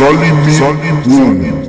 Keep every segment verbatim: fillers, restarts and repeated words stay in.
San limit, san limit.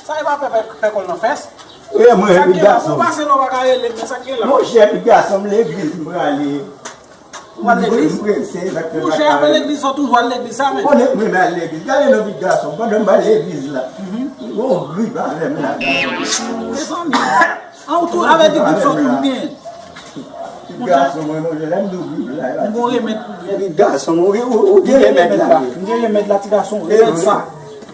Sa e pa pè, pè, pè kòl nan fès? Wi, mwen, sa k gen la, pou pase la, w pa ka rele m, men sa k gen la? Monchè, pitit gason m, legliz m prale. Ou al legliz? M prese, sa k fè. Monchè, apre legliz, sa w toujou al legliz, sa menm? Konnen m renmen al legliz. Gade non, pitit gason, pandan m al legliz la, gon grip avè m la. Mezanmi. An, ou tou avè di grip sa w tou gen. Gason mwen, monchè, lè m di w grip la, e pa ti grip. M gon remèd pou grip. Epi gason mwen, ou, ou, ou gen remèd la. M gen remèd la, ti gason, remèd sa.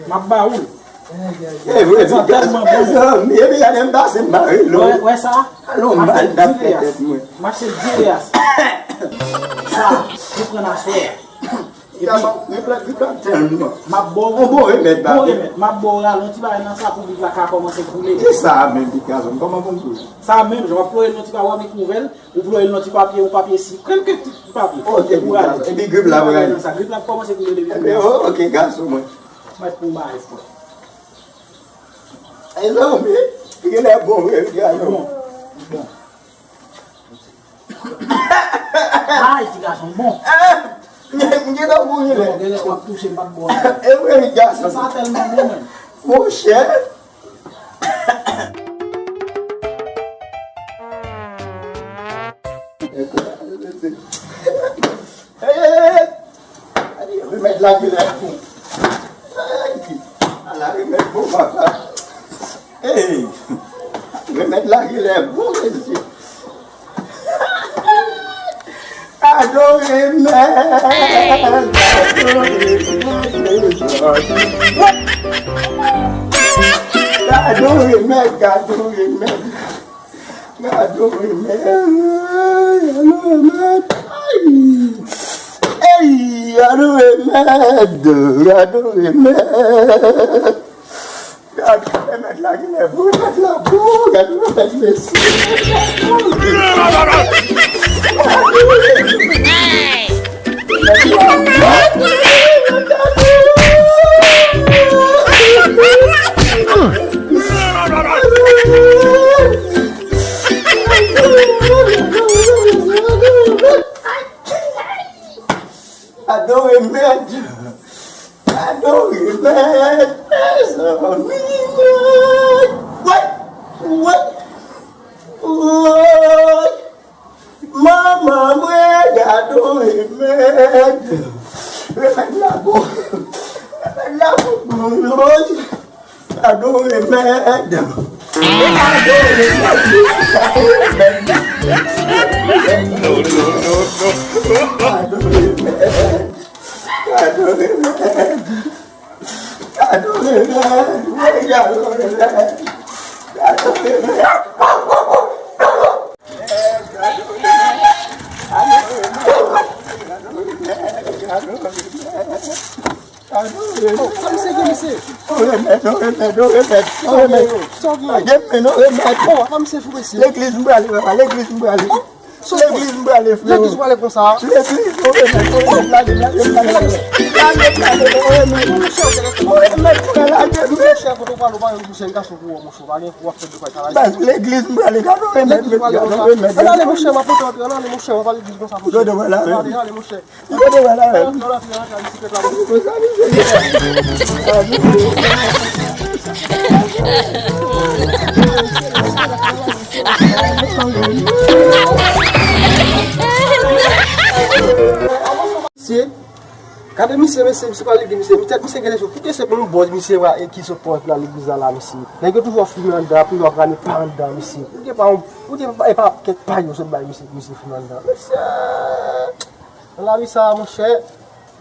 M ap ba ou l. E vre, ti gason, mezanmi, epi gade m pase m bare lò. Wè, wè sa? Alon mal n ap fè tèt mwen. M achte Diveas. Sa, ou pran aswè a. Gason, grip la, grip la tèlman. M ap ba w yon bon remèd, bon remèd. M ap ba w rale yon ti bagay nan sa pou grip la ka kòmanse koule. Ki sa a menm, ti gason? Kòman pou m koule? Sa a menm, jan w ap ploye l nan ti bagay, w ap kouvè l, ou ploye l nan ti papye, yon papye si, kèlke ti papye. Ok, ti gason. Epi grip la prale. Nan sa, grip la ap kòmanse koule depi. Ebyen, o-, ok, gason mwen. Mèt pou m bay fò. E non, men, li genlè bon vre, wi, gason. Bon. Bon. Ay, ti gason, bon. Ah, m gen, m gen tan pou rilè. Bon, genlè w ap touche, m p ap bò. E vre, wi, gason. Sa tèlman bon, men. Monchè. Hey, hey, hey, hey. Remèd la genlè bon. Hey, ala remèd bon, papa. Hey, remèd la genlè bon, mesye. Gade yon remèd, gade yon remèd, mesye. Gade yon remèd, gade yon remèd. Gade yon remèd, gade yon remèd. Ay! Ey, gade yon remèd, gade yon remèd. Gade remèd la, genlè bon, remèd la bon, gade remèd, mesye. Gade yon remèd. Gade yon remèd, mezanmi. Woy, woy, woy. Manman mwen, gade yon remèd. Remèd la bon. Remèd la bon. Woy. Gade yon remèd. Gade yon remèd. No, no, no, no. Gade yon remèd. Gade yon remèd. Gade yon remèd. Woy, gade yon remèd. Gade yon remèd. Sa misye gen, mesye? On remèd, on remèd, on remèd, on remèd. Sa w gen? Sa w gen? Pa gen men, on remèd. Oh, apa misye fou, mesye? Legliz m prale, papa, legliz m prale. Legliz m prale, freo. Legliz w prale konsa? Legliz, on remèd, on remèd, lage, lage, lage, lage, lage, on remèd. On remèd pou lage, men. Monchè, kote w prale, w pa yon jèn gason pou wè, monchè, w pa gen pou w ap fè de bagay sa la. Baz, legliz m prale, gade on remèd, gade on remèd. Ann ale, monchè, m ap pote w antre, ann ale, monchè, w pa legliz konsa, monchè. Gade, wala, ann ale, monchè. Gade, wala, ann ale, ann ale, ann ale, ann ale, ann ale. Misye, gade misye, mesye, misye pa legliz, misye. Tèt misye gen sou. Poutèt se pou yon bòz, misye, e ki sot pou antre nan legliz la, la, misye. Nèg yo toujou ap fimen anndan, pou yo ap rale pa anndan, misye. Poutèt pa yon, poutèt e pa kèk pay yo sot bay misye, misye fimen anndan. Mesye, nan lavi sa, monchè,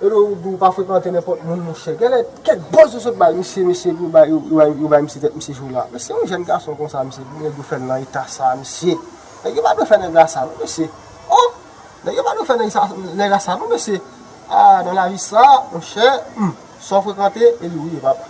e lè ou di ou pa frekante nenpòt moun, monchè. Genlè kèk bòz yo sot bay misye, mesye, pou yo bay, yo, yo bay, yo bay misye tèt misye jou la. Mesye, yon jèn gason konsa, mesye, pou nèg yo fè l nan eta sa, mesye. Nèg yo pa dwe fè nèg la sa, non, mesye. Oh! Nèg yo pa dwe fè nèg sa, nèg la sa, non, mesye. Ah, nan lavi sa, monchè, hmm, sa w frekante, e li ou ye, papa.